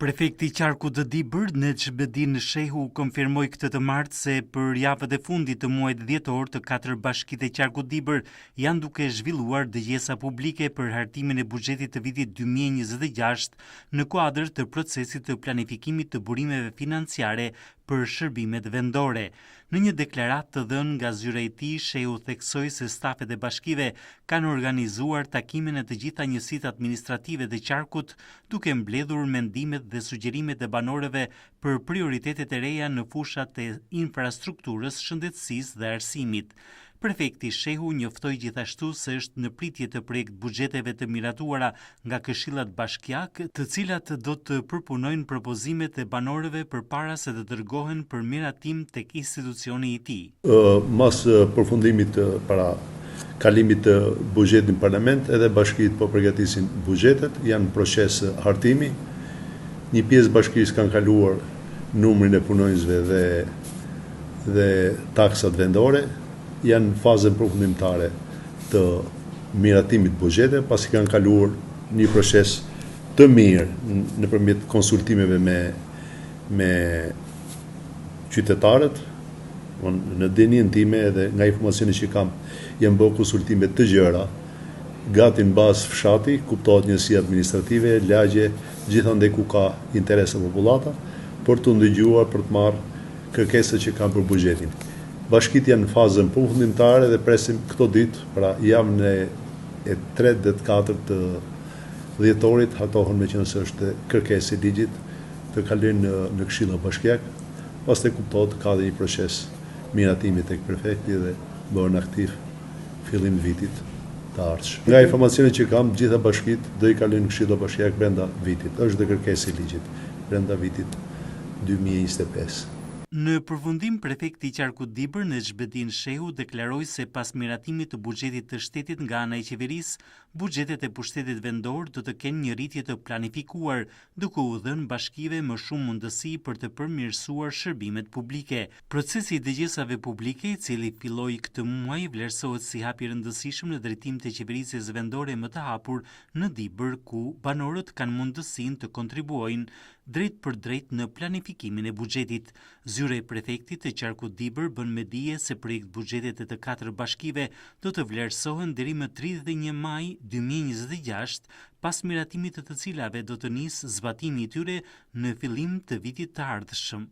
Prefekti i qarkut të Dibër, Nexhbedin Shehu konfirmoi këtë të martë se për javët e fundit të muajit dhjetor të katër bashkitë e qarkut Dibër janë duke zhvilluar dëgjesa publike për hartimin e buxhetit të vitit 2026 në kuadër të procesit të planifikimit të burimeve financiare për shërbimet vendore. Në një deklaratë të dhënë nga zyra e tij, Shehu theksoi se stafet e bashkive kanë organizuar takime në të gjitha njësitë administrative të qarkut, duke mbledhur mendimet dhe sugjerimet e banorëve për prioritetet e reja në fushat e infrastrukturës, shëndetësisë dhe arsimit. Prefekti Shehu njoftoi gjithashtu se është në pritje të projekt-buxheteve të miratuara nga këshillat bashkiakë, të cilat do të përpunojnë propozimet e banorëve përpara se të dërgohen për miratim tek institucioni i tij. Mas përfundimit të para kalimit të buxhetit në parlament, edhe bashkitë po përgatisin buxhetet, janë në proces hartimi. Një pjesë bashkisë kanë kaluar numrin e punonjësve dhe dhe taksat vendore janë në fazën përfundimtare të miratimit të buxheteve, pasi kanë kaluar një proces të mirë nëpërmjet konsultimeve me me qytetarët, në dijeninë time edhe nga informacioni që kam, janë bërë konsultime të gjera, gati në bazë fshati, kuptohet njësi administrative, lagje, gjithandej ku ka interesa popullata, për t'u ndëgjuar, për të marrë kërkesat që kanë për buxhetin. Bashkitë janë në fazën përfundimtare dhe presim këto ditë, pra javën e e tretë dhe të katërt të dhjetorit hartohen meqenëse është kërkesë e ligjit të kalojnë në në këshilla bashkiak, pastaj kuptohet ka dhe një proces miratimi tek prefekti dhe bëhen aktiv fillim të vitit të ardhshëm. Nga informacionet që kam, të gjitha bashkitë do i kalojnë në këshilla bashkiak brenda vitit. Është dhe kërkesë e ligjit, brenda vitit 2025. Në përfundim, prefekti i qarkut Dibër, Nexhbedin Shehu deklaroi se pas miratimit të buxhetit të shtetit nga ana e qeverisë, buxhetet e pushtetit vendor do të kenë një rritje të planifikuar, duke u dhënë bashkive më shumë mundësi për të përmirësuar shërbimet publike. Procesi i dëgjesave publike, i cili filloi këtë muaj, vlerësohet si hap i rëndësishëm në drejtim të qeverisjes vendore më të hapur në Dibër, ku banorët kanë mundësinë të kontribuojnë drejtpërdrejt në planifikimin e buxhetit. Zyra e prefektit të qarkut Dibër bën me dije se projektbuxhetet e të katër bashkive do të vlerësohen deri më 31 maj 2026, pas miratimit të të cilave do të nisë zbatimi i tyre në fillim të vitit të ardhshëm.